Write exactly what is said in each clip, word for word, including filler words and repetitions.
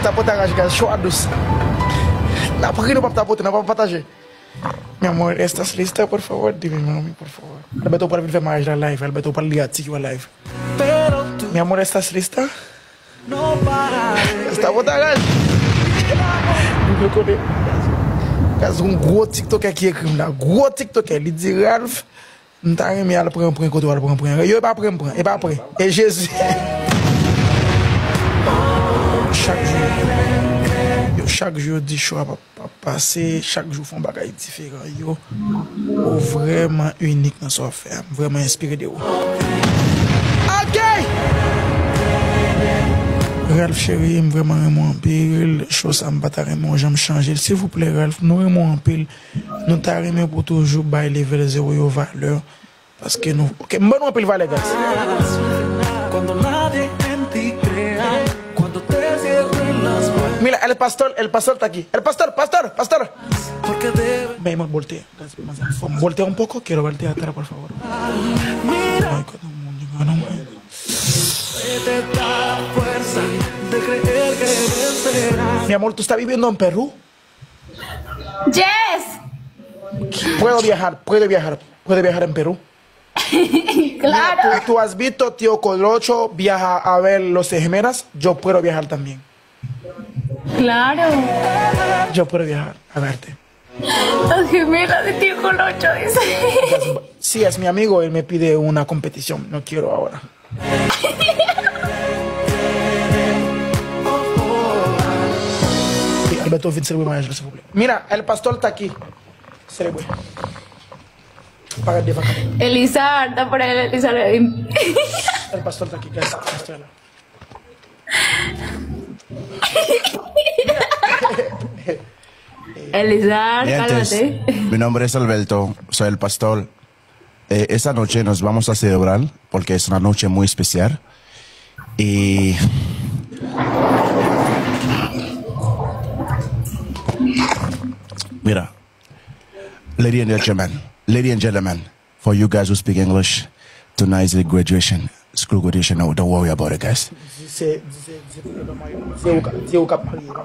Tapotaraj, guys, show a dous. N ap ri, nou p ap tapote, nou p ap pataje. Mi amor, estás lista, por favor? Dime, mami, por favor. Alberto pral vin fè maryaj la live. Alberto pral li a T Q a live. Mi amor, estás lista? Tapotaraj. Nou konnen. Guys, yon gwo tiktokè ki ekri m la. Gwo tiktokè. Li di, Ralph, m ta renmen al pran pran kote w al pran pran. Yo, e pa pran m pran. E pa pran. E Jezi. Chak jou. Yo, chak jou yo di show a p ap pase, chak jou fè yon bagay diferan. Yo, ou vrèman inik nan sa w ap fè a. M vrèman enspire de ou. Ok! Ralph cheri, m vrèman renmen w anpil. Show sa, m pa ta renmen w janm chanje l. Silvouplè, Ralph, nou renmen w anpil. Nou ta renmen pou toujou bay level zero yo valè. Paske nou, ok, m ban nou anpil valè, guys. Mira, el pastor, el pastor está aquí. El pastor, pastor, pastor. Ven, voltea. Voltea un poco, quiero verte atrás, por favor. Ay, coño, coño, coño. Mi amor, ¿tú estás viviendo en Perú? Yes! Puedo viajar, puedo viajar, puedo viajar en Perú. Claro. ¿Tú, tú has visto tío Colocho viaja a ver los Gemelas? Yo puedo viajar también. Claro. Yo puedo viajar a verte. Los Gemelas de tío Colocho, dice. Si es mi amigo, él me pide una competición. No quiero ahora. Alberto, vin selebre maryaj la, silvouplè. Mira, el pastor está aquí. Selebre. Parèt devan kamera. Elizar, está por ahí, Elizar. El pastor está aquí, guys. Pastor la. Elizar, cálmate. Mi nombre es Alberto, soy el pastor. Eh, esta noche nos vamos a celebrar porque es una noche muy especial. Y mira, lady and gentlemen, lady and gentlemen, for you guys who speak English, tonight is the graduation, school graduation. No, don't worry about it, guys.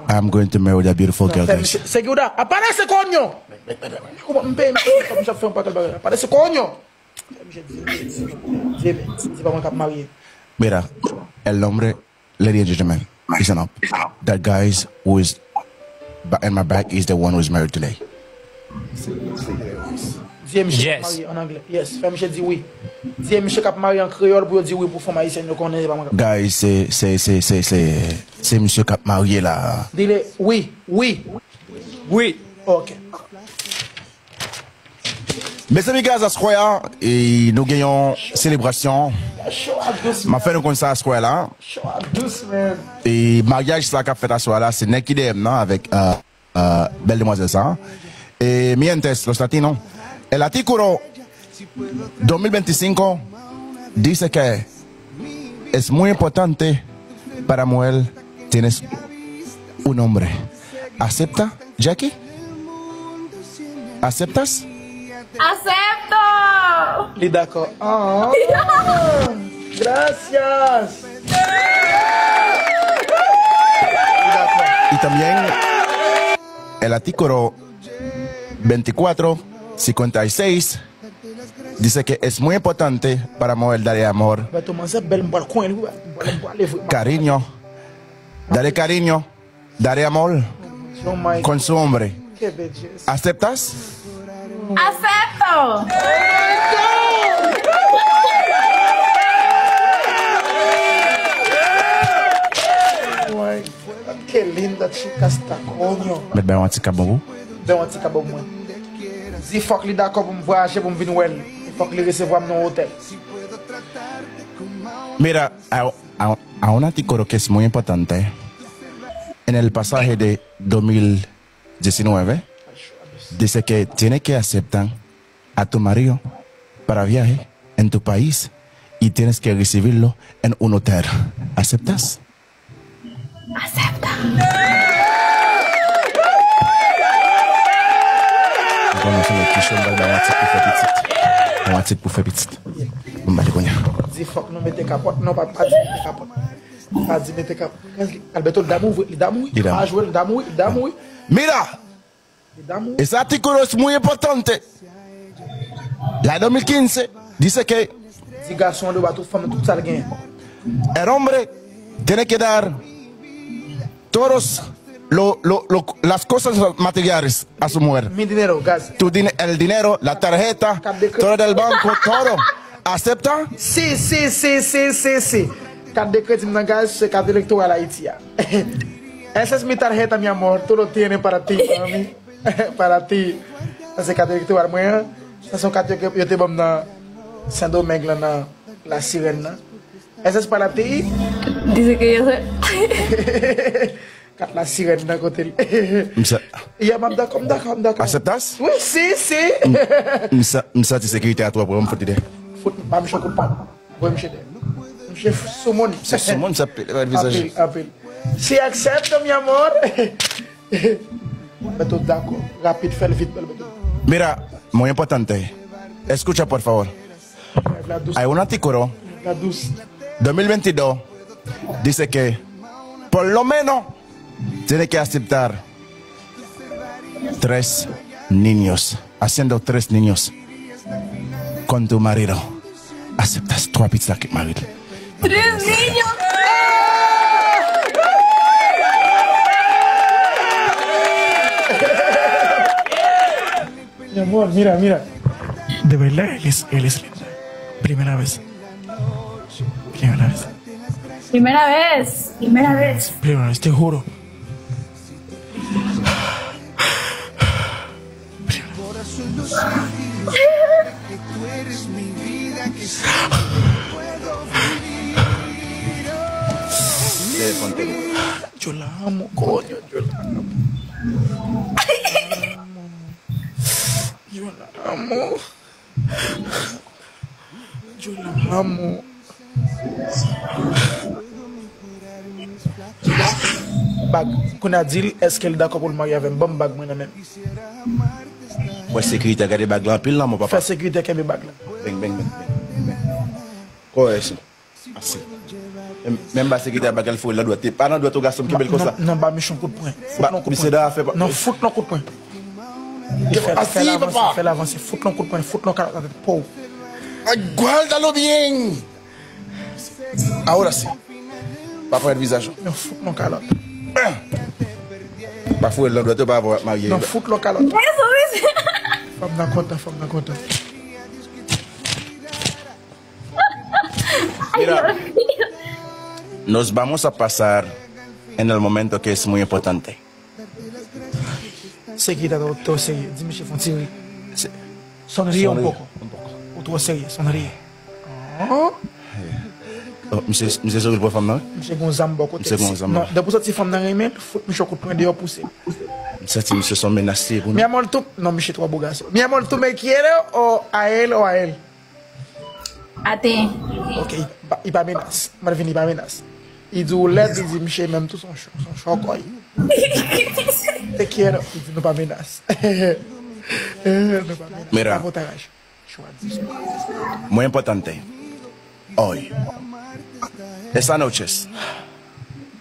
I'm going to marry that beautiful girl, guys. Seguridad, aparece, coño! Mwen kòman m peye misye kòb misye ap fè yon pakèt bagay. Pale se konyo. Misye di, di, di, di, di pa mwen k ap marye. Mira, el nombre, ladies and gentlemen, listen up. That guys who is ba- in my back is the one who is married today. Di e misye k ap marye an anglè. Yes, fè misye di wi. Di e misye k ap marye an kreyòl pou yo di wi pou fanm ayisyèn yo konnen se pa mwen k ap. Guys, se se se se se se misye k ap marye la. Di le wi, wi. Wi. Ok. Mezanmi, guys, aswè a, e, nou gen yon selebrasyon. M ap fè nou konn sa aswè la. E maryaj sa k ap fèt aswè la, se nèg ki dèyè m nan avèk, euh, euh, bèl demwazèl sa. E mi antes, los latinos, el artículo dos mil veinticinco dice que es muy importante para mujer tienes un hombre. ¿Acepta, Jackie? ¿Aceptas? Asepto! Li dakò. Ah, gracias. Y también el artículo veinticuatro cincuenta y seis dice que es muy importante para mujer darle amor, Beto manzè bèl, m pral konyen li wi. M pral, m pral ale vre. Cariño, darle cariño, darle amor con su hombre. ¿Aceptas? Asepto! Qué linda chica está, coño. Met bay yon ti kabon pou. Bay yon ti kabon mwen. Di fòk li dakò pou m vwayaje pou m vin wè l. Fòk li resevwa m nan otèl. Mira, a, a, a un artículo que es muy importante. En el pasaje de dos mil diecinueve, dice que tiene que aceptar a tu marido para viaje en tu país y tienes que recibirlo en un hotel. ¿Aceptas? Asepto! Mwen konnen se yon kesyon m pral bay yon tit pou fè pitit. Yon tit pou fè pitit. Bon, m pale kounye a. Di fòk nou mete kapòt. Non, pa, pa di mete kapòt. Pa di mete kap. Alberto, li damou vre, li damou wi. Li damou. Pa jwe, li damou wi, li damou wi. Mira, Li damou. Ese artículo es muy importante. La dos mil quince dice que Di gason an dwe ba tout fanm tout sa l genyen. El hombre tiene que dar todos lo, lo, lo, las cosas materiales a su mujer. Mi dinero, gaz. Tu din-, el dinero, la tarjeta, todo del banco, todo. ¿Acepta? Si, si, si, si, si, si. Kat de kredi m nan, gaz, se kat elektoral Ayiti a. Esa es mi tarjeta, mi amor, tú lo tienes para ti, mami. Para ti. Sa se kat elektoral mwen an. Sa se yon kat yo, yo te ban m nan Sendomeng lan, nan La Sirèn nan. Esa es para ti. Dice que yo soy Kat La Sirèn nan kote l. M sa- Yeah, m ap dakò, m dakò, m dakò. ¿Aceptas? Wi, si, si. M sa-, m santi sekirite a twò pran, m fout li dèyè. Fout, ba misye kout pwen. Voye misye dèyè. Misye soumoun. Se soumoun sa pile nan vizaj. Anpil, anpil. Si aksepto, mi amor. Beto dakò. Rapid, fè l vit, bèl Beto. Mira, muy importante. Escucha, por favor. Hay un artículo La dous. Dos mil veintidós dice que por lo menos tiene que aceptar tres niños, haciendo tres niños con tu marido. Aceptas twa pitit ak mari l. Tres niños. Mi amor, mira, mira. De verdad, él es, él es lindo. Primera vez. Primera vez. Primera vez, primera vez. Primera vez, te juro. Yo la amo, coño, yo la amo. Yo la amo. Yo la amo. Bag. Kounye a di l, èske l dakò pou l marye avè m? Ban m bag mwen nan men m. Wè sekirite a gade bag la anpil lanmou, papa. Fè sekirite kenbe bag la. Beng, beng, beng, beng, beng. Kò esi. Ase. Menm, menm ba sekirite a bag la, l foure l nan dwèt. Pa nan dwèt ou gason m kenbe l konsa. Non, non, ba misye yon kout pwen. Fout l yon kout pwen. Non, fout l yon kout pwen. Fè l avanse, fè l avanse, fout l yon kout pwen, fout l yon kalòt nan tèt po w. Ay, guárdalo bien. Ahora sí. Pa parèt vizaj ou. Yon fout yon kalòt. Pa foure l nan dwèt ou, pa avè w ap marye. Yon fout yon kalòt. Eso es. Fanm nan kontan, fanm nan kontan. Mira, nos vamos a pasar en el momento que es muy importante. Sekirite a twò, twò serye. Di misye fè yon ti ri. Sonríe un poco. Ou twò serye, sonríe. Oh, misye, misye souri pou fanm nan, wi. Misye gon zam bò kote. Misye gon zam. Non, depi w santi fanm nan renmen l, fout misye kout pwen deyò, pouse l. M santi misye se yon menas li ye pou nou. Mi amor, tú, non, misye twò bo gason. Mi amor, tú me quieres o a él o a él? A ti. Ok, li pa, li pa menas. Malvin, li pa menas. Li di w lèd, li di misye menm tou se yon cho-, se yon chòkòy. Te quiero, li di nou pa menas. Nou pa menas. Mira. Sabotaj. Muy importante. Hoy. Esta noche.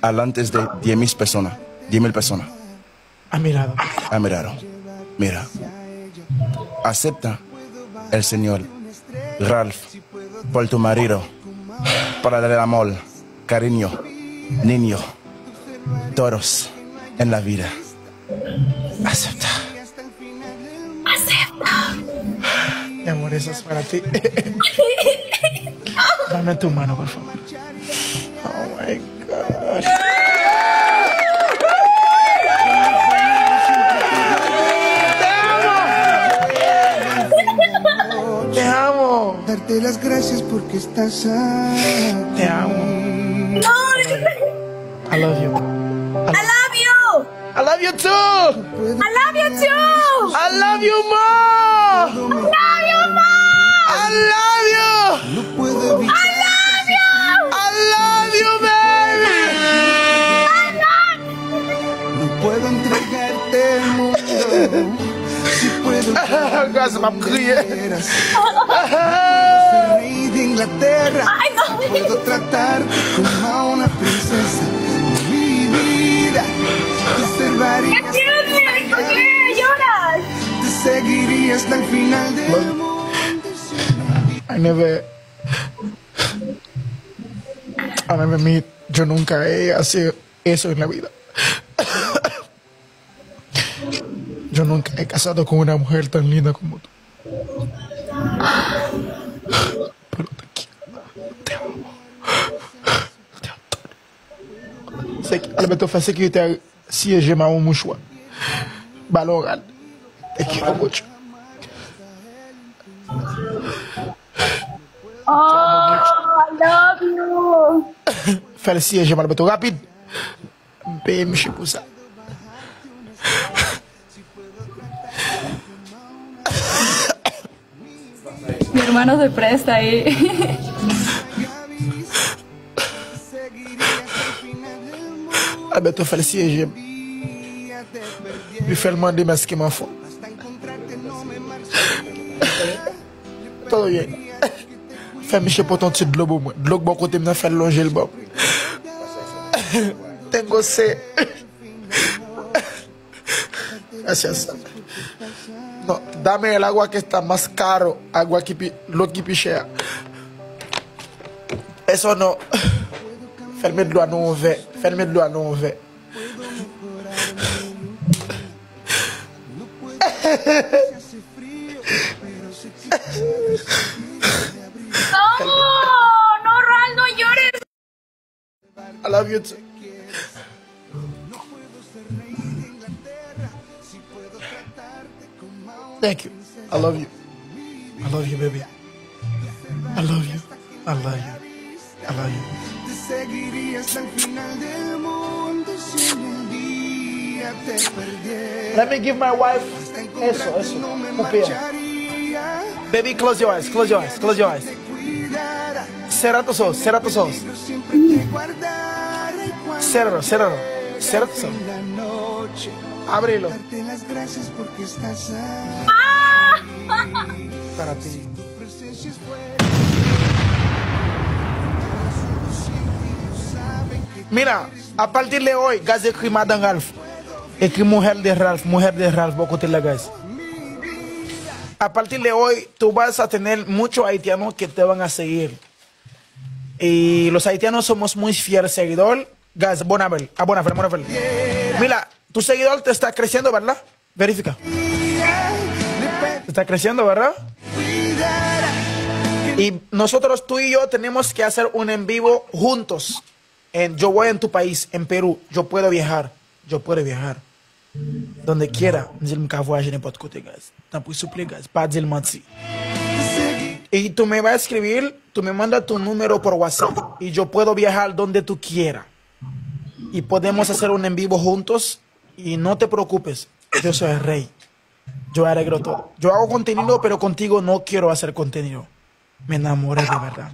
Alantes de diez mil personas. Diez mil personas. Ha mirado. Ha mirado. Mira. Acepta el señor Ralph por tu marido para darle amor, cariño, niño, todos en la vida. Acepta. Acepta. Mi amor, eso es para ti. Dame tu mano, por favor. Oh my God. Te amo. Te amo. Darte las gracias porque estás aquí. Te amo. I love you. I love you. I love you too. I love you too. I love you more. I love you more. I love you. I love you. I love you, baby. I love you. No puedo entregarte el mundo. Si puedo Guys, m ap kriye. Rey de Inglaterra. Ay, no. Puedo tratarte como a una princesa. Mi vida, te salvaría. ¿Qué tienes? ¿Por qué lloras? Te seguiría hasta el final del mundo. I never, I never meet, yo nunca he sido eso en la vida. Yo nunca he casado con una mujer tan linda como tú. Pero te quiero. Te amo. Te adoro. Alberto fè sekirite a siyeje m a yon mouchwa. Balon rad. Te quiero mucho. Oh, I love you. Fè l siyeje m, Alberto, rapid. M peye misye pou sa. Mi hermano se presta, eh. Alberto fè l siyeje m. Li fè l mande m èske m anfòm. Tande byen. Fè misye pote yon ti dlo pou mwen. Dlo k bò kote m nan, fè l lonje l ban m. Tengo sed. Gracias. No, dame el agua que está más caro. Agua ki pi, dlo ki pi chè a. Eso no. Fè l met dlo a nan yon vè. Fè l met dlo a nan yon vè. No, no, Ral, no llores. I love you too. Thank you. I love you. I love you, baby. I love you. I love you. I love you. Let me give my wife eso, eso. Copia. Baby, close your eyes, close your eyes, close your eyes. Cierra tus ojos, cierra tus ojos. Ciérralo, ciérralo. Cierra tus ojos. Ábrelo. Ah! Para ti. Mira, a partir de hoy, guys, ekri Madan Ralph. Ekri Mujer de Ralph, Mujer de Ralph, bò kote la, guys. A partir de hoy, tú vas a tener muchos haitianos que te van a seguir. Y los haitianos somos muy fiel seguidor. Guys, abonable, abonable, abonable. Mira, tu seguidor te está creciendo, ¿verdad? Verifica. Está creciendo, ¿verdad? Y nosotros, tú y yo, tenemos que hacer un en vivo juntos. En, yo voy en tu país, en Perú. Yo puedo viajar. Yo puedo viajar. Donde quiera. M di l m ka vwayaje nenpòt kote, guys. Tanpri, souple, guys. Pa di l manti. Y tú me vas a escribir, tú me mandas tu número por WhatsApp. Y yo puedo viajar donde tú quieras. Y podemos hacer un en vivo juntos. Y no te preocupes, yo soy el rey. Yo arreglo todo. Yo hago contenido, pero contigo no quiero hacer contenido. Me enamoré de verdad.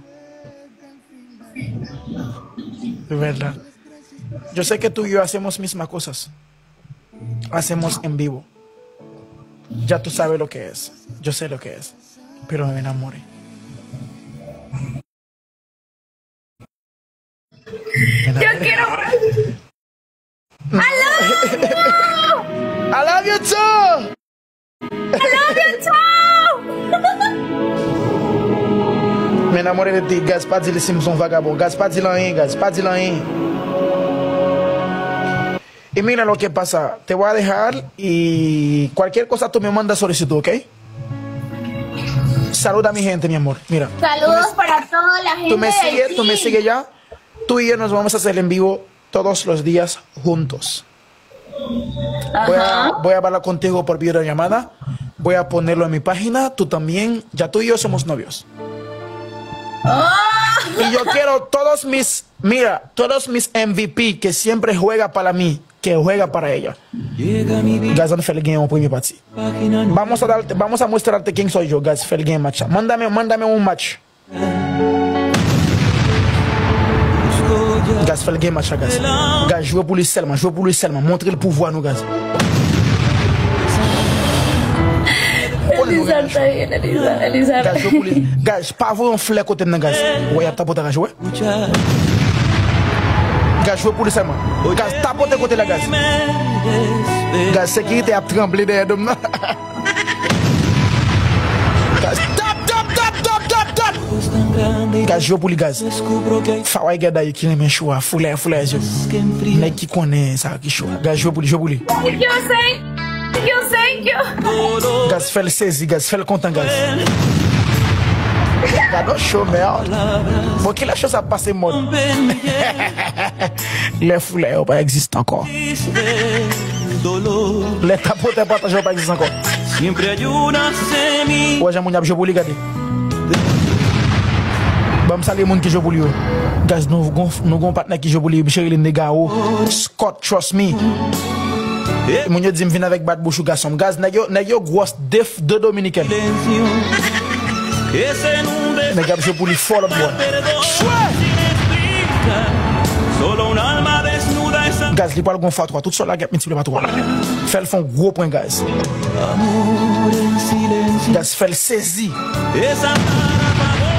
De verdad. Yo sé que tú y yo hacemos mismas cosas. Hacemos en vivo. Ya tú sabes lo que es. Yo sé lo que es. Pero me enamoré. Yo quiero más. I love you! I love you too! I love you too! Me enamoré de ti, guys, pa di li si m son vagabon. Guys, pa di l anyen, guys, pa di l anyen. Y mira lo que pasa, te voy a dejar y cualquier cosa tú me mandas solicitud, ¿ok? Saluda a mi gente, mi amor. Mira. Saludos para toda la gente. Tú me sigues, tú me sigues ya. Tú y yo nos vamos a hacer en vivo todos los días juntos. Voy a, voy a hablar contigo por videollamada. Voy a ponerlo en mi página. Tú también. Ya tú y yo somos novios. Y yo quiero todos mis, mira, todos mis M V P que siempre juega para mí, que juega para ella. Gazan fè l gen yon premye pati. Vamos a darte, vamos a mostrarte quién soy yo, Gaz fè l gen match la. Mándame, mándame un match. Gaz fè l gen match la, Gaz. Gaz, jwe pou li sèlman, jwe pou li sèlman. Montre l pouvwa nou, Gaz. Elisa, Elisa. Gaz, jwe pou li. Gaz, pa voye yon flè kote m nan, gaz. Ou wè, y ap tapote gaz, wè. Gaz, jwe pou li sèlman. Gaz, tapote kote la, gaz. Gaz, sekirite ap tranble dèyè do m nan. Gaz, tap, tap, tap, tap, tap, tap. Gaz, jwe pou li, gaz. Faway gada yo ki renmen cho a. Foulè, foulè, yo. Nèg ki konnen sa ki cho a. Gaz, jwe pou li, jwe pou li. Thank you, thank you, thank you. Gaz, fè l sezi, gaz, fè l kontan, gaz. Gad yon cho, mèd. Bon, kilè cho sa ap pase mòd? Lè foulè yo pa egziste ankò. Lè tapotè pataje yo pa egziste ankò. Ou wè jan moun y ap jwe pou li, gade. Ban m salye moun ki jwe pou li yo. Gaz, nou gon, nou gon patnè ki jwe pou li, Cherilyn Negao, Scott, trust me. Moun yo di m vin avèk bat bouch ou gason m. Gaz, nèg yo, nèg yo gwòs de, de dominikèn. Nèg ap jwe pou li fò lòt bò. Chwe! Gaz, li pral gon fwa twa. Tout sa w lage ap miltipliye pa twa. Fè l fè yon gwo pwen, gaz. Gaz, fè l sezi.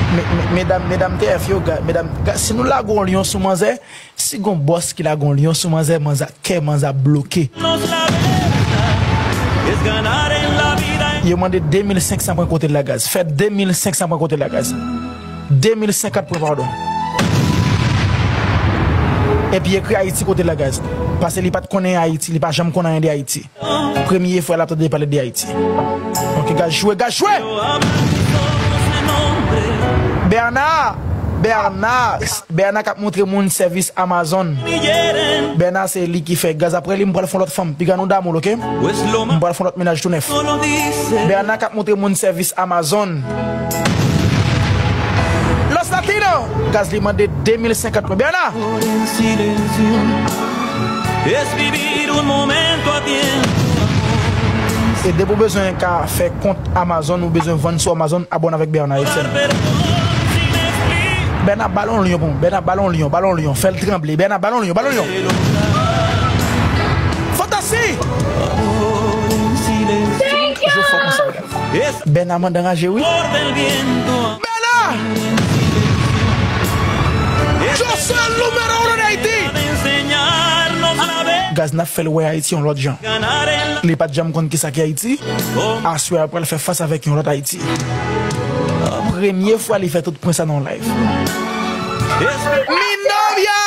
Me, me, medam, medam T F yo, gaz, medam, gaz, si nou lage yon lyon sou manzè, si gon bòs ki lage yon lyon sou manzè, manzè, kè manzè ap bloke. Yo mande de mil senk san pwen kote l la, gaz. Fè de mil senk san pwen kote l la, gaz. De mil senkant pwen, padon. Epi ekri Ayiti kote l la, gaz. Paske li pa t konnen Ayiti, li pa janm konn anyen de Ayiti. Premye fwa l ap tande pale de Ayiti. Ok, gaz, jwe, gaz, jwe! Bernard! Bernard! Bernard k ap montre moun sèvis Amazon. Bernard se li ki fè gaz. Apre li, m pral fè yon lòt fanm. Piga nou damou l, ok? M pral fè yon lòt mennaj tou nèf. Bernard k ap montre moun sèvis Amazon. Los Latinos! Gaz, li mande de mil senkant pwen. Bernard! E depi w bezwen ka fè kont Amazon, ou bezwen vann sou Amazon, abòne avèk Bernard Etienne. Bernard, ba l yon lyon pou mwen. Bernard, ba l yon lyon, ba l yon lyon. Fè l tranble. Bernard, ba l yon lyon, ba l yon lyon. Fantasi! Thank you! Jwe fò konsa, gaz. Bernard mande anraje, wi. Bernard! Yo soy el número uno de Haití! Gaz, n ap fè l wè Ayiti yon lòt jan. Li pa t janm konn kisa ki Ayiti. Aswè a pral fè fas avèk yon lòt Ayiti. Premye fwa li fè tout pwen sa nan yon live. Mi novia!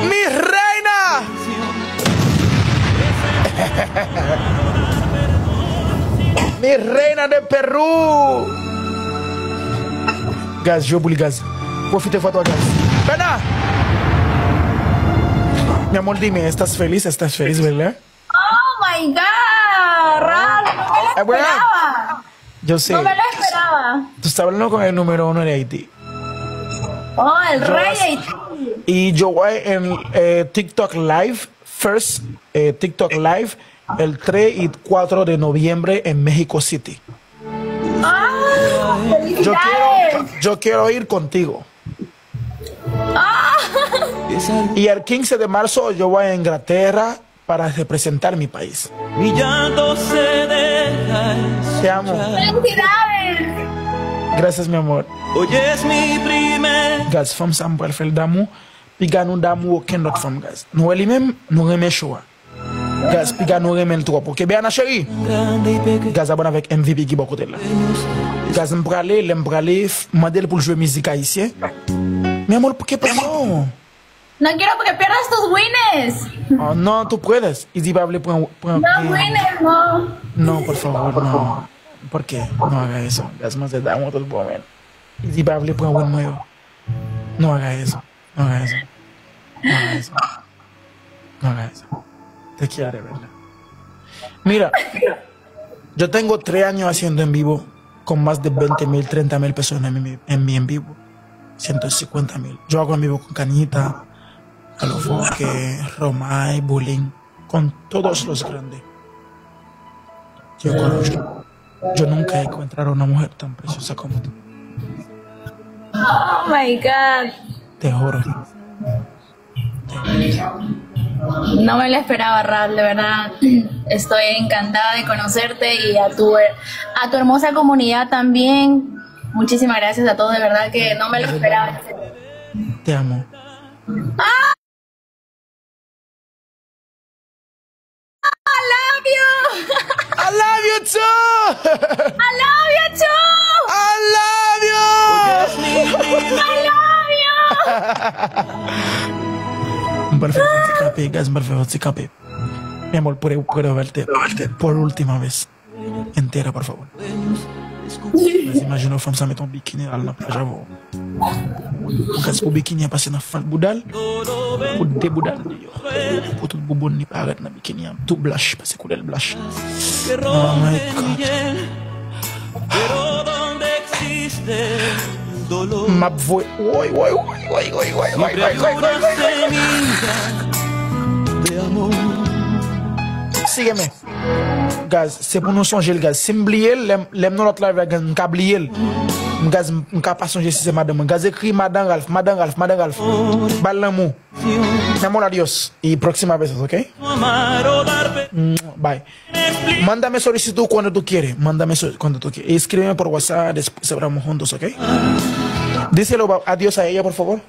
Mi reina! Mi reina de Perú! Gaz, jwe pou li, gaz. Pwofite fò twa, gaz. Bernard! Mi amor, dime, ¿estás feliz? ¿Estás feliz, verdad? Oh my God! Raro, no me lo esperaba. Yo sé. No me lo esperaba. Tú sabes lo que es el número uno de Haití. Oh, el rey de Haití. Y yo voy en eh, TikTok Live, first eh, TikTok Live, el tres y cuatro de noviembre en México City. Ah, yo quiero, felicidades. Yo quiero ir contigo. Ah. Y el quince de marzo yo voy a Inglaterra para representar mi país. Mi llanto se deja escuchar. Te amo. Felicidades. Gracias, mi amor. Hoy es mi primer. Gaz, fanm sa m pral fè l damou. Piga nou damou okenn lòt fanm, gaz. Nou wè li menm, nou renmen cho a. Gaz, piga nou renmen l twòp, ok? Beyana cheri. Gaz, abòne avèk M V P ki bò kote l la. Gaz, m prale, lè m prale, f- mande l pou l jwe mizik ayisyen. Mi amor, ¿por qué pasó? No quiero que pierdas tus wins. Oh, no, tú puedes. Y di pa vle pran, pran. No wins, no. No, por favor, no. ¿Por qué? No haga eso. Gaz, manzè damou tout bon, men. Y di pa vle pran win mwen yo. No haga eso. No haga eso. No haga eso. No haga eso. Te quiero de verdad. Mira, yo tengo tres años haciendo en vivo con más de veinte mil, treinta mil personas en mi, en mi en vivo. Ciento cincuenta mil. Yo hago en vivo con Cañita, Carlos Foque, Romay, Bulín, con todos los grandes. Yo conozco. Yo nunca he encontrado una mujer tan preciosa como tú. Oh my God. Te juro. Te juro. No me lo esperaba, Ralph, de verdad. Estoy encantada de conocerte y a tu, a tu hermosa comunidad también. Muchísimas gracias a todos, de verdad que no me lo esperaba. Te amo. I love you! I love you too! I love you too! I love you! I love you! M pral fè yon ti kanpe, guys, m pral fè yon ti kanpe. Mi amor, puedo, puedo verte por última vez. Entera, por favor. Guys, imajine w fanm sa met yon bikini al nan plaj avè w. Guys, pou bikini an pase nan fant bouda l, pou de bouda l deyò, pou tout bouboun li parèt nan bikini an, tou blanch, pase koulè l blanch. Oh my God. M ap voye. Woy, woy, woy. Si renmen. Guys, se pou nou sonje l, guys. Si m bliye l, lè m, lè m nan lòt live la, guys, m ka bliye l. M, guys, m, m ka pa sonje si se madan mwen. Guys, ekri madan Ralph, madan Ralph, madan Ralph. Ba l lanmou. Mi amor, adiós. Y próxima vez, ok? Bye. Mándame solicitud cuando tú quieres. Mándame so- cuando tú quieres. Escríbeme por WhatsApp, después hablamos juntos, ¿ok? Díselo, ba- adiós a ella, por favor.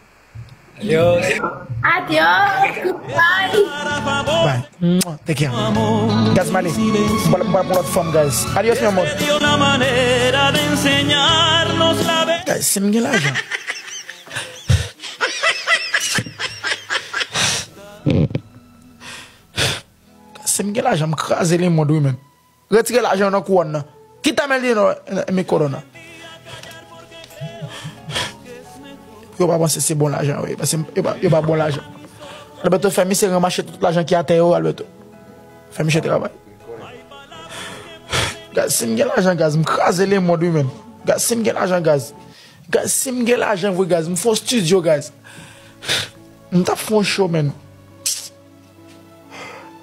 Adiós. Adiós. Goodbye. Bye. Mwah. Te quiero. Guys, m ale. M pral m pral pou lòt fanm, guys. Adiós, mi amor. Dio la manera de enseñarnos la verdad. Guys, si m gen lajan. Si m gen lajan, m kraze lemonn, wi, menm. Retire lajan nan kouwòn nan. Quítame el dinero, mi corona. Yo pa panse se bon lajan, wi. Paske yo pa, yo pa bon lajan. Alberto, fè misye ranmache tout lajan ki atè yo, Alberto. Fè misye travay. Guys, si m gen lajan, guys, m kraze lemonn, wi, menm. Guys, si m gen lajan, guys. Guys, si m gen lajan vre, guys, m fè yon studio, guys. M t ap fè yon show, menm.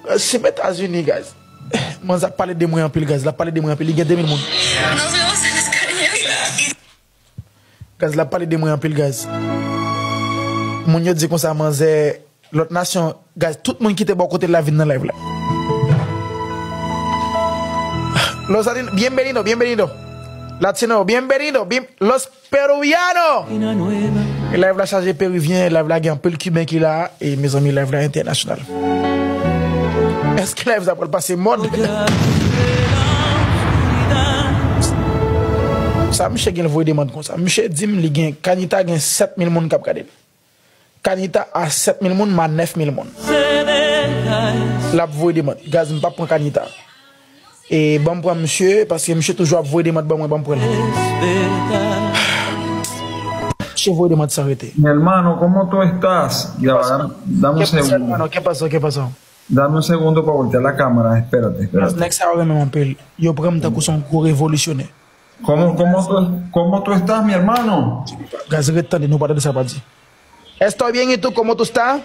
Guys, si m Etazini, guys. Manzè ap pale de mwen anpil, guys. L ap pale de mwen anpil. Li gen de mil moun. Guys, l ap pale de mwen anpil, guys. Moun yo di konsa, manzè, lòt nasyon, guys, tout moun ki te bò kote l la vin nan live la. Los Latinos, bienvenido, bienvenido. Latino, bienvenido, bien, los peruviano. E live la chaje perivyen, live la gen anpil kiben ki la, e mezanmi, live la entènasyonal. Èske live sa pral pase mòd? Sa misye gen l voye demann konsa. Misye di m li gen, Kanita gen sèt mil moun k ap gade l. Kanita a sèt mil moun, m a nèf mil moun. L ap voye demann. Guys, m p ap pran Kanita. E ban m pran misye, paske misye toujou ap voye demann ban mwen, ban m pran l. Misye voye demann san rete. Mi hermano, ¿cómo tú estás? Ya va, dame, dame un segundo. Hermano, ¿qué pasó? ¿Qué pasó? Dame un segundo para voltear la cámara. Espérate, espérate. Nèg sa yo renmen m anpil. Yo pran m tankou se yon gwo revolisyonè. ¿Cómo, cómo, tú, ¿Cómo tú estás, mi hermano? Guys, ret tande, nou pa tande sa pa di. Estoy bien, ¿y tú cómo tú estás?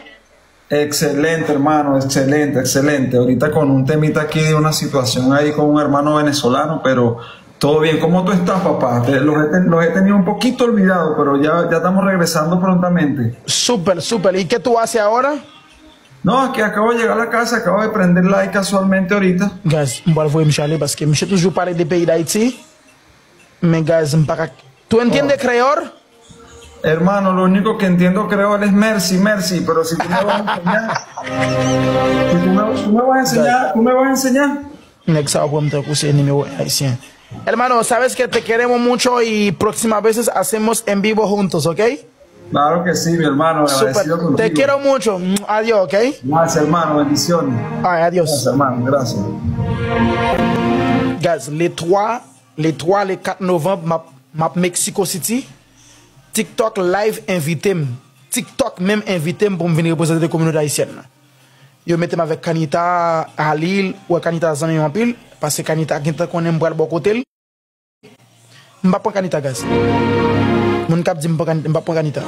Excelente, hermano, excelente, excelente. Ahorita con un temita aquí de una situación ahí con un hermano venezolano, pero todo bien. ¿Cómo tú estás, papá? Te- los, he, ten- los he tenido un poquito olvidado, pero ya, ya estamos regresando prontamente. Súper, súper. ¿Y qué tú haces ahora? No, es que acabo de llegar a la casa, acabo de prender live casualmente ahorita. Guys, m pral voye misye ale paske misye toujou pale de peyi Dayiti. Men guys, m pa ka. ¿Tú entiendes creol? Hermano, lo único que entiendo creol es merci, merci, pero si tú me vas a enseñar, si tú me, tú me vas a enseñar, tú me vas a enseñar. Nèg sa yo pran m tankou se nimewo ayisyen. Hermano, sabes que te queremos mucho y próxima veces hacemos en vivo juntos, ¿ok? Claro que sí, mi hermano, agradecido Te contigo. Quiero mucho. Adiós, ¿ok? Gracias, hermano, bendiciones. Ay, adiós. Gracias, hermano, gracias. Guys, le twa, le twa, le kat novanm, m ap, m ap Mexico City. TikTok live envite m. TikTok menm envite m pou m vin reprezante kominote ayisyèn nan. Yo mete m avèk Kanita, Halil, wè Kanita zanmi m anpil, paske Kanita gentan konnen m pral bò kote l. M pa pran Kanita, guys. Moun k ap di m pa pran Kanita, m pa pran Kanita.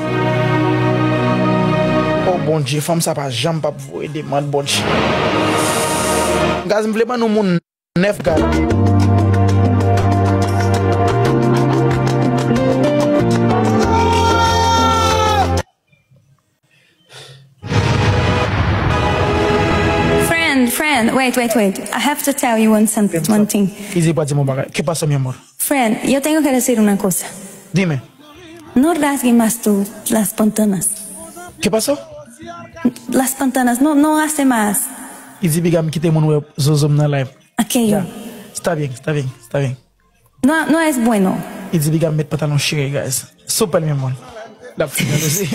Oh Bondye, fanm sa pa janm p ap voye demann, Bondye. Guys, m vle ban nou moun nèf, guys. Wait, wait, wait. I have to tell you one, some- one thing. Easy pa di mon bagay. ¿Qué pasó, mi amor? Friend, yo tengo que decir una cosa. Dime. No rasgues más tú las pantanas. ¿Qué pasó? Las pantanas, no, no hace más. Easy piga m kite moun wè zozo m nan live. Aquello. Ya. Está bien, está bien, está bien. No, no es bueno. Easy piga m met pantalon chire, guys. Super, mi amor. L ap fini ann osi.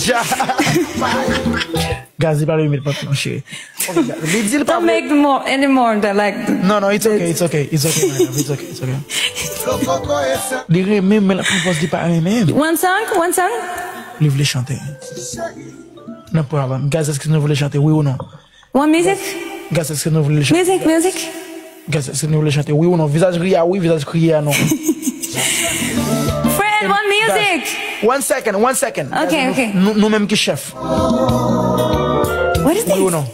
Ja. Gazzy pa vle met pantalon chire. Ok, li di l pa vle. Don't make more anymore than like. No, no, it's okay, it's okay, it's okay, my love, it's okay, it's okay. Li renmen m, men l ap fè konpòz li pa renmen m. One song, one song. Li vle chante. No problem. Gazzy, èske nou vle chante, wi ou non? One music? Gazzy, èske nou vle chante? Music, music. Gazzy, èske nou vle chante, wi ou non? Vizaj ri a wi, vizaj kriye a non. Friend, one music. One second, one second. Ok, ok. Nou, nou menm ki chèf. What is this? Wi ou non?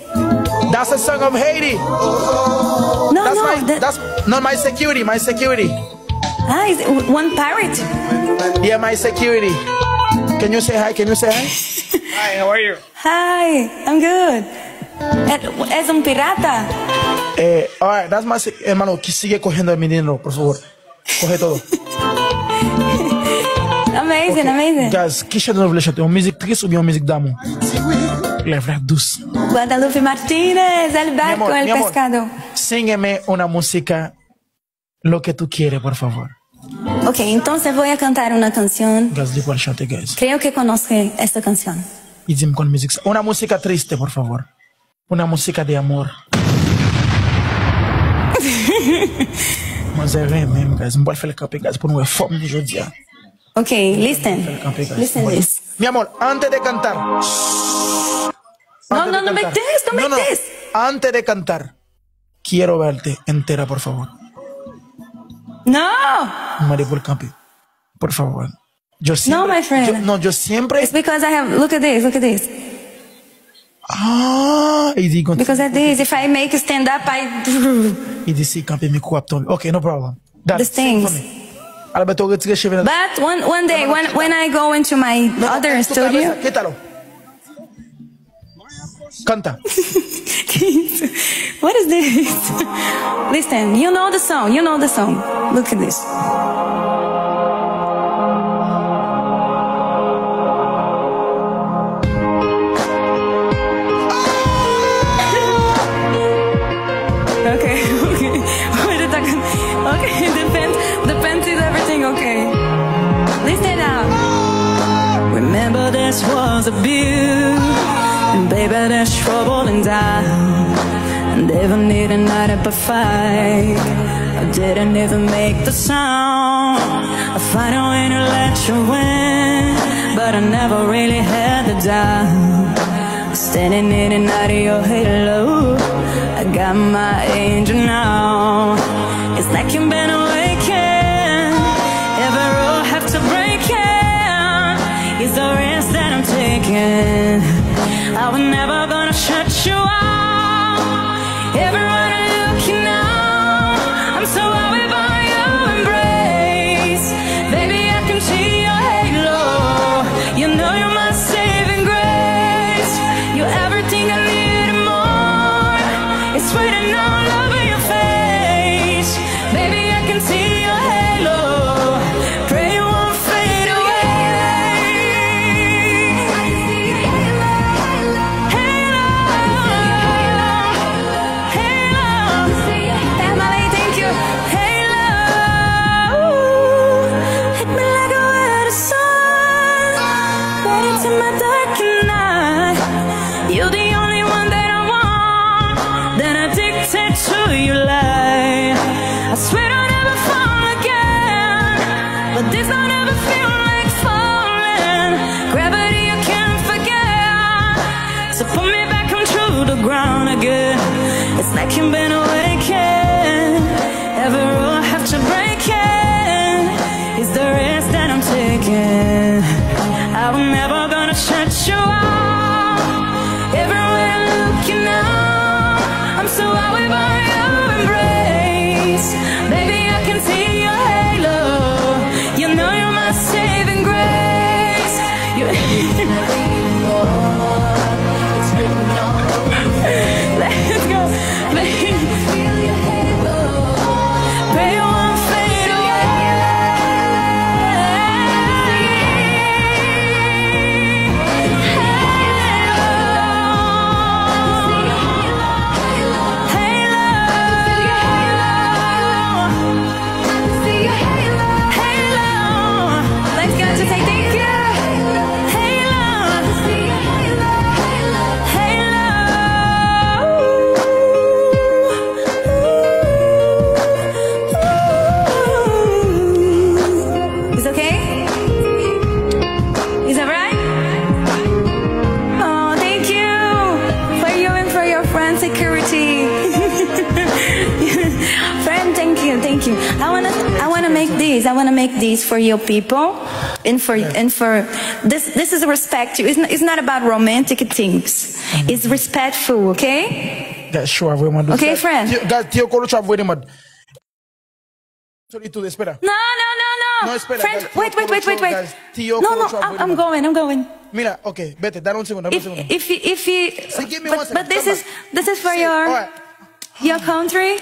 That's a song of Haiti. No, that's no, my, that- that's, no, my security, my security. Ah, is it one pirate? Yeah, my security. Can you say hi? Can you say hi? Hi, how are you? Hi, I'm good. Es, es un pirata. Eh, alright, that's my se-, hermano, que sigue cogiendo el dinero, por favor. Coge todo. Amazing, amazing. Guys, ki chante nou vle chante? Yon mizik tris oubyen yon mizik damou? Lèv la dous. Guadalupe Martinez, el barco, el pescado. Sígueme una música, lo que tú quieres, por favor. Ok, entonces voy a cantar una canción. Gazzy pral chante, guys. Creo que conoce esta canción. Li di m konn mizik sa. Una música triste, por favor. Una música de amor. Manzè renmen m, guys. M pral fè l kanpe, guys, pou nou wè fòm li jodi a. Ok, listen. Fè l kanpe, guys. Listen this. Mi amor, antes de cantar. No, no, no me des, no me des. Antes de cantar. Quiero verte entera, por favor. No! M mande pou l kanpe. Por favor. Yo siempre. No, my friend. Yo, no, yo siempre. It's because I have, look at this, look at this. Ah, li di konsa. Because of this, if I make a stand up, I. Li di si kanpe mikwo ap tonbe. Ok, no problem. Dale, sing for me. Alberto, retire cheve nan. But one, one day, when, when I go into my other studio. Kítalo. Canta. What is this? Listen, you know the song, you know the song. Look at this. Okay, okay. What is that? Okay, the pants, the pants is everything, okay. Listen up. Remember this was abuse, and baby, there's trouble in town. And even need a night up a fight. I didn't even make the sound. I find a way to let you in, but I never really had the doubt. Standing in and out of your halo, I got my angel now. It's like you've been awakened. Every rule have to break in. It's the risk that I'm taking. I was never gonna shut you out. Everywhere I look, you know, I'm so worried about your embrace. Baby, I can see your halo. You know you're my saving grace. You're everything I need and more. It's written all over your face. Baby, I can see your halo. Pray you won't fade away. Halo, halo. Family, thank you. Halo, hit me like a ray of sun. Right into my dark night. You're the only one that I want. Then addicted to your light. I swear I'll never fall again. But this don't ever feel like falling. Gravity you can't forget. So pull me back, come true the ground again. It's like you've been awakened. Every rule I have to break it. It's the risk that I'm taking. I was never gonna shut you out. Everywhere I look, you know, I'm so worried about your embrace. Baby, I can see your halo. You know you're my saving grace. You. It's written Make this. I want to make this for your people and for and for this. This is respect. It's not, it's not about romantic things. It's respectful, okay? Guys, show a vreman dous. Okay, friend. Guys, Tio Kolocho ap voye demann. Solitude, espera. No, no, no, no. No, espera, Friend, guys. Wait, wait, wait, wait, wait. Guys, Tio No, no, Kolocho ap I'm, voye I'm demann. Going, I'm going. Mira, okay, bete, dale un segundo, dame un If segundo. if you- if you Sí, give me but, one second, but this come is back. This is for Sí, your alright. your country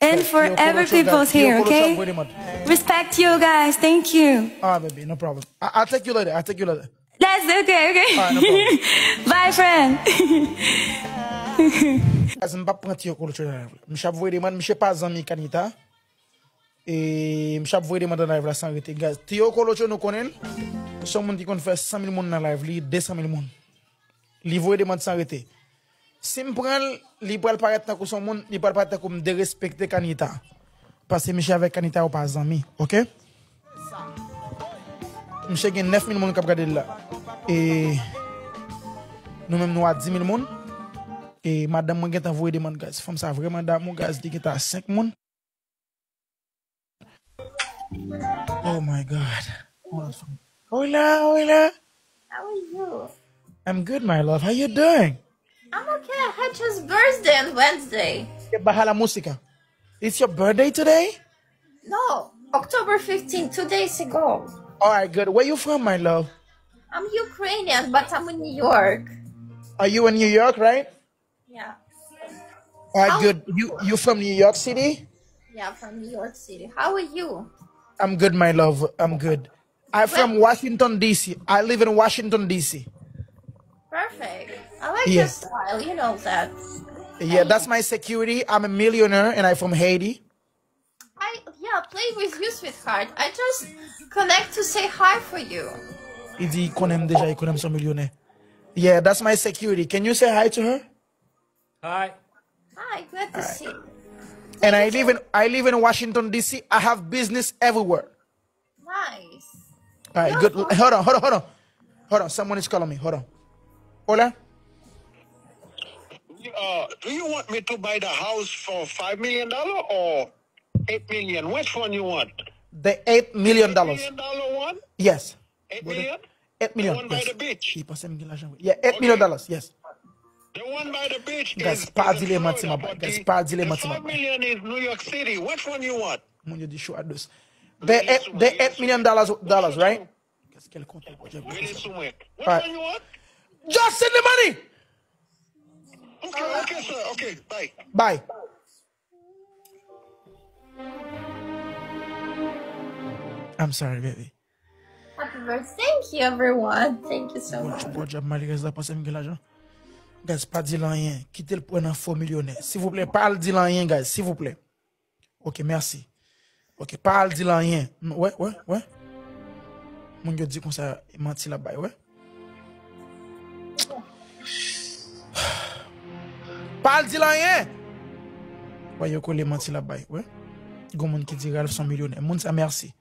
and for Tio Kolocho, every people's Tio here, Kolocho ap okay? voye demann. Respect you guys. Thank you. Ah, baby, no problem. I, I'll take you later. I'll take you later. That's okay, okay. Alright, no problem. Bye, friend. Guys, m p ap pran Tio Kolocho nan live la. Misye ap voye demann, misye pa zanmi Kanita. E misye ap voye demann nan live la san rete. Guys, Tio Kolocho nou konnen l. Se yon moun ki konn fè san mil moun nan live li, de san mil moun. Li voye demann san rete. Si m pran l, li pral parèt tankou se yon moun, li pral parèt tankou m derespekte Kanita. Paske misye avèk Kanita yo pa zanmi, oke? Misye gen nèf mil moun k ap gade l la. E nou menm nou a di mil moun. E madanm mwen gentan voye demann, guys. Fanm sa vrèman damou, guys. Li gentan a senk moun. Oh my God. Hola, hola. How are you? I'm good, my love. How you doing? I'm okay. I had just birthday on Wednesday. Baja la música. It's your birthday today? No, October fifteenth, two days ago. All right, good. Where you from, my love? I'm Ukrainian, but I'm in New York. Are you in New York, right? Yeah. All right, good. You you from New York City? Yeah, from New York City. How are you? I'm good, my love. I'm good. I'm from Washington D C. I live in Washington D C. Perfect. I like Yeah. Your style. You know that. Yeah, that's my security. I'm a millionaire and I'm from Haiti. I yeah, play with you, sweetheart. I just connect to say hi for you. Li di li konnen m deja, li konnen m se yon milyonè. Yeah, that's my security. Can you say hi to her? Hi. Hi, glad to see you. And I live in I live in Washington D C. I have business everywhere. Nice. All right, good. Hold on, hold on, hold on. Hold on, someone is calling me. Hold on. Hola. Uh, do you want me to buy the house for five million dollar or eight million? Which one you want? The eight million dollars. Million dollar one? Yes. Eight million? Eight million. The one by Yes. The beach. Li panse m gen lajan. Yeah, eight million dollars. Yes. The one by the beach Guys, is, pa is di in le manti, Florida, ma but guys, the, pa di le the manti, ma five million is New York City. Which one you want? Moun yo di show a dous. The eight, the eight million dollars, dollars, right? Guys, quel content pour Dieu. Really somewhere. Which Alright. One you want? Just send the money. Okay, okay, sir. Okay, bye. Bye. I'm sorry, baby. Happy birthday. Thank you, everyone. Thank you so much. Bon job, malerèz la panse m gen lajan. Guys, pa di l anyen. Kite l pran nan fo milyonè. Silvouplè, pa al di l anyen, guys. Silvouplè. Ok, mèsi. Ok, pa al di l anyen. Wè, wè, wè. Moun yo di konsa, manti l ap bay, wè. Pa al di l anyen! Wè, yo kole manti l ap bay, wè. Gon moun ki di Ralph se yon milyonè. Moun sa, mèsi.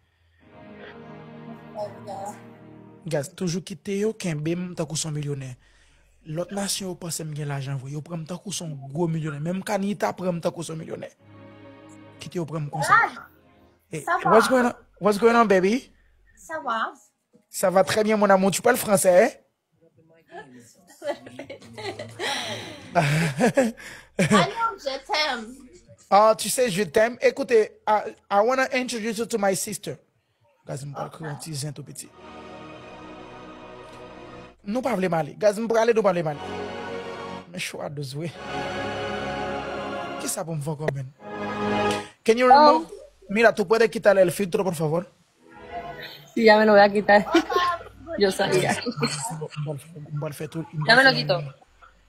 Guys, toujou kite yo kenbe m tankou se yon milyonè. Lòt nasyon yo panse m gen lajan vre. Yo pran m tankou se yon gwo milyonè. Menm Kanita pran m tankou se yon milyonè. Kite yo pran m konsa. Ah, Hey, ça va. What's going on? What's going on, baby? Ça va? Ça va très bien, mon amour. Tu parles français, hein? Allô, je t'aime. Ah, tu sais, je t'aime. Écoutez, I, I want to introduce you to my sister. Guys, m pral kriye yon ti zen tou piti. Nou pa vle m ale. Guys, m prale, nou pa vle m ale. Men show a dous vre. Kisa pou m fè ankò, man? Can you remove? Mira, ¿tú puedes quitar el filtro, por favor? Sí, ya me lo voy a quitar. Yo sabía. M pral fè tou. Ya me lo quito.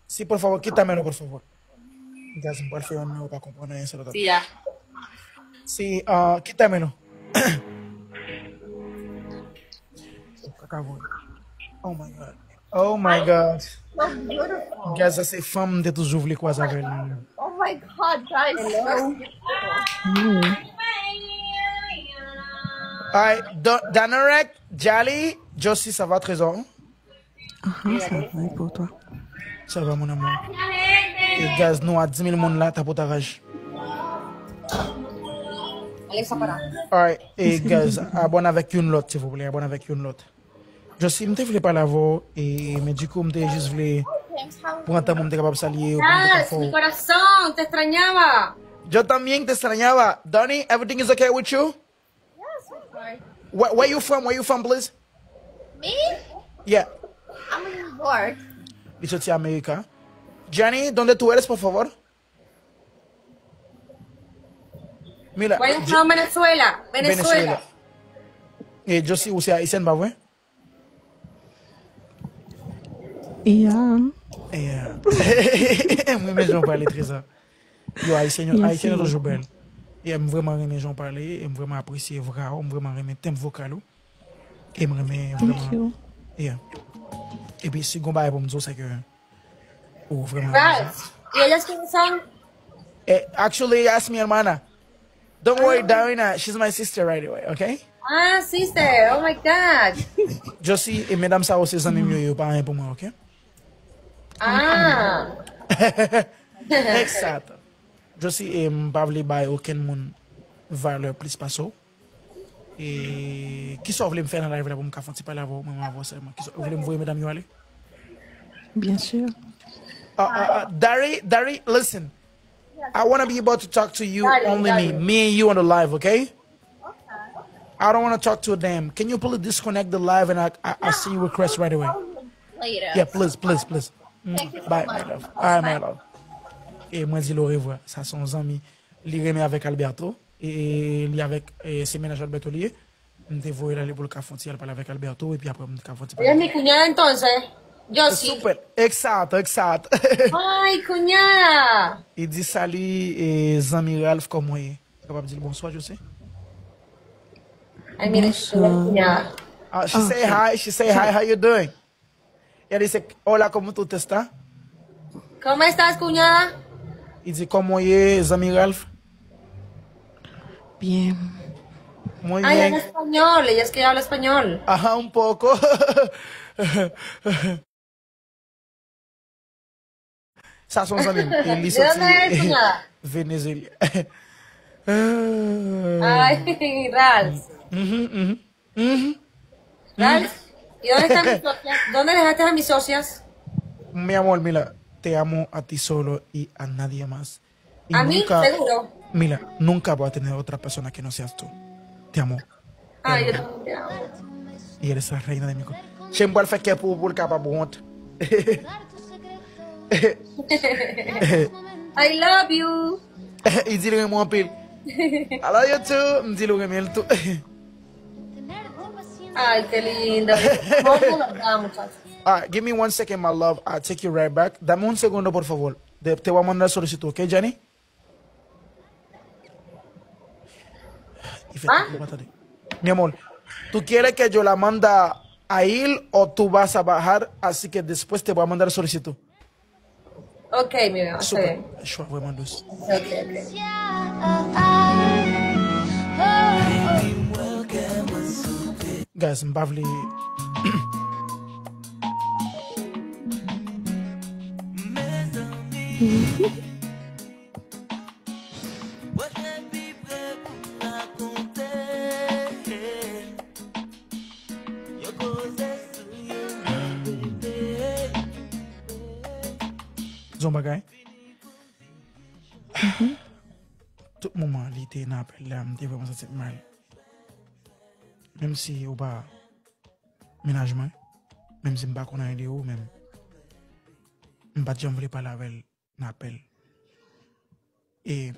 Sí, por favor, quítamelo, por favor. Guys, m pral fè yon nan yo pa konprann anyen sa lòt. Sí, ya. Sí, ah, quítamelo. Kaka voye. Oh my God. Oh my God. So beautiful. Guys, sa se fanm m te toujou vle kwaze avè l. Oh my God, guys. So beautiful. Alright, Da- Danarek, Jali, Josie, ça va, Trésor? Ah, ça va, et pour toi? Ça va, mon amour. E guys, nou a dis mil moun la, tapotaraj. Alright, e guys, abòne avèk youn lòt, silvouplè, abòne avèk youn lòt. Josie, m te vle pale avè w, e, men dikou, m te jis vle pran tan pou m te kapab salye w, pou m te Yes, mi corazón, te extrañaba. Yo también te extrañaba. Donnie, everything is okay with you? Yes, I'm fine. Where, where you from? Where you from, please? Me? Yeah. I'm in New York. Li soti Amerika. Jenny, ¿dónde tú eres, por favor? Mira, Where you from? Venezuela. Venezuela. Venezuela. E Josie, ou se ayisyèn, pa vre? Yeah. Yeah. M renmen jan w pale, Treza. Yo, ayisyen, yo, ayisyen yo toujou bèl. Yeah, m vrèman renmen jan w pale, e m vrèman apresye vra w, m vrèman renmen tenb vokal ou. E m renmen vrèman. Yeah. Epi si gon bagay pou m di w, se ke ou vrèman renmen jan. Right. Y ellas quiénes son? Eh, actually, ella es mi hermana. Don't worry, Darina. She's my sister right away, okay? Ah, sister. Oh my God. Josie, e medam sa yo se zanmi m yo, yo pa anyen pou mwen, okay? Ah. Exact. Josie, e m pa vle bay okenn moun valè plis pase w. E kisa w vle m fè nan live la pou m ka fè yon ti pale avè w, mwen avè w sèlman? Kisa w vle m voye medam yo ale? Bien sûr. Uh, uh, uh, Dari, Dari, listen. I want to be able to talk to you, only me, me and you on the live, okay? I don't want to talk to them. Can you please disconnect the live and I, I, I see you request right away? Later. Yeah, please, please, please. Mm, bye, my love. All right, my love. E mwen di l orevwa. Sa se yon zanmi. Li renmen avèk Alberto. E li avèk, e se mennaj Alberto li ye. M te voye l ale pou l ka fè yon ti al pale avèk Alberto, epi apre m ka fè yon ti pale. Oye, mi cuñada entonces. Yo sí. Super. Exacto, exacto. Ay, cuñada. Li di, "Salut, e, zanmi Ralph, kòman w ye?" Ou kapab di l bonswa, Josie? Ay, mira, cuñada. Ah, she say hi, she say hi, how you doing? Ela disse, "Hola, ¿cómo tú te estás?" ¿Cómo estás, cuñada? Li di, "Kòman w ye, zanmi Ralph?" Bien. Muy bien. Ay, habla español, ella es que habla español. Ajá, un poco. Sa se yon zanmi m. E li soti Venezuela. Ay, Ralph. Mhm, mhm, mhm. Ralph, ¿y dónde están mis socias? ¿Dónde dejaste a mis socias? Mi amor, mira, te amo a ti solo y a nadie más. Y a mí, nunca, seguro. Mira, nunca voy a tener otra persona que no seas tú. Te amo. Ay, yo también te amo. Y eres la reina de mi corazón. Che, m pral fè kè pou ou pou l kapab wont. I love you. Li di l renmen w anpil. I love you too. M di l ou renmen l tou. Ay, qué lindo. Vamos a hablar, muchachos. All right, give me one second, my love. I'll take you right back. Dame un segundo, por favor. Te, te voy a mandar solicitud, ¿ok, Jenny? Y fe- ¿Ah? No va a estar. Mi amor, ¿tú quieres que yo la manda a él o tú vas a bajar? Así que después te voy a mandar solicitud. Ok, mi amor, está bien. Super. Choix vraiment douce. Ok, ok. Guys, m pa vle. Zon bagay. Tout moman li te nan apèl la, m te vrèman santi m mal. Menm si ou pa mennaj mwen, menm si m pa konn anyen de ou, men m pa t janm vle pale avè l nan apèl. E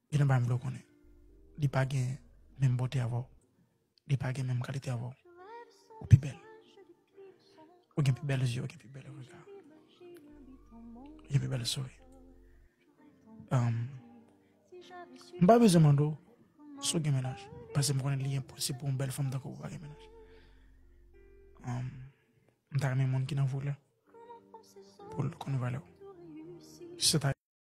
gen yon bagay m vle w konnen. Li pa gen menm bote avè w. Li pa gen menm kalite avè w. Ou pi bèl. Ou gen pi bèl zye, ou gen pi bèl rega. Ou gen pi bèl souri. Um, m pa bezwen mande w si w gen mennaj. Paske m konnen li enposib pou yon bèl fanm tankou w pa gen mennaj. Um, m ta renmen moun ki nan volè pou l konn valè w. Si se ta